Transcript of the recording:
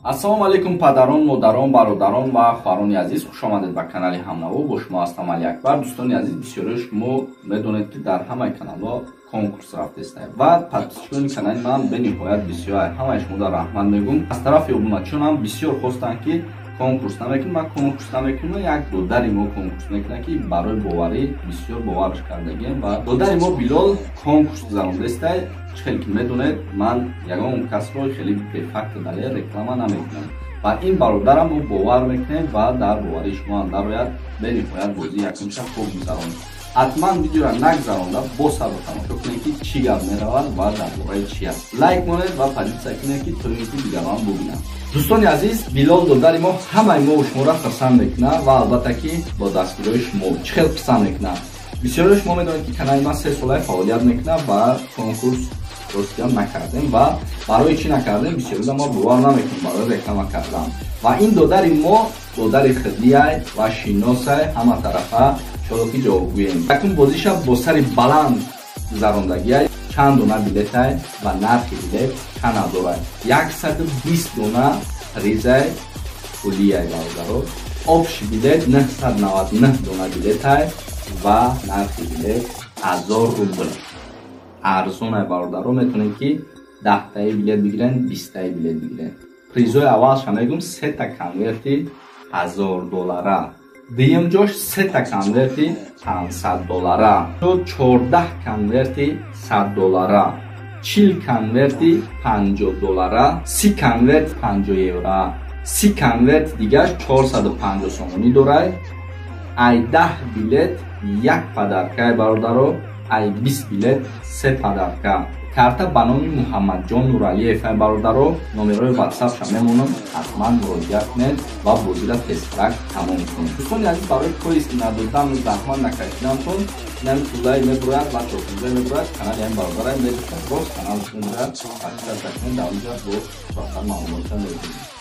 Ассалому алайкум, падарон, модарон, бародарон ва хоҳарони азиз, хуш омадед ба канали Ҳамнаво. Бо шумо ҳастам Али Акбар. Дӯстони азиз, бисёриҳои шумо медонед, ки дар ҳамаи каналҳо конкурс рафтеста ва подписчикони канали ман бениҳоят бисёр. Ҳамаи шумо дар раҳмат мегӯм. Аз тарафи обуначиёнам бисёр хостанд, ки конкурс намекунем. Ман конкурс намекунам, як додари мо конкурс мекунад, ки барои боварӣ бисёр боварш кардагием, ва додари мо Билол конкурс гузарондестай. Чӣ хеле ки медонед, ман ягон касро хеле бефакту далел реклама намекунам ва ин бародарам мо бовар мекунем ва дар боварии шумо ҳам дарояд. Бениҳоят бозӣ якумша хуб гузаронд. Ҳатман видеоро нагзаронда бо сабр тамошо кунед, ки чӣ гап меравад ва дар бораи чи аст. Лайк монед ва поделиться кунед, ки то ин ки дигарон бубинанд. Дӯстони азиз, Билол додари мо ҳамаи мо шуморо хурсанд мекунад ва албатта ки бо дастгириҳои шумо чӣ хел писанд мекунад. Бисёриҳои шумо медонед, ки канали ман 3 солаи фаъолият мекунад ва конкурс ростиам накардем. Ва барои чӣ накардем? Бисёрида мо бовар намекунем барои реклама кардан. Ва ин додари мо додари хидияй ва шиносай ҳама тарафа, иншолло ки ҷавобгӯем. Якум бозиша бо сари баланд гузарондагиай. Чанд дона билетай ва нархи билет чанд дорад? 120 дона призай пулияй, бародаро. Общий билет 999 дона билетай ва нархи билет 1000 рубл. Арзонай, бародаро. Метавонед, ки 10таи билет бигирен, 20таи билет бигирен. Призои аввалша мегӯм: сета конверти 1000 доллара, дуюм ҷош сета конверти 500 доллара, 14 конверти 100 доллара, 40 конверти 50 доллара, 30 конверт 50 евро, 30 конверт дигаш 450 сомонӣ дорай. Ай 10 билет як подаркай, бародаро, ай 20 билет се подарка. Карта ба номи Муҳаммадҷон Нуралиев, бародаро. Номерои ватсапша мемонам, ҳатман муроҷиат кунед ва бозира тезтрак тамом кунед. Дӯстони азиз, барои поиск надодану заҳмат накашидантон, инами тулаи мебурояд ва чоркунҷа мебурояд, канали ҳамин бародарай медушад, рост каналш мебурояд. Подписаться кунед, дар онҷа бо фақат маълумота мебинед.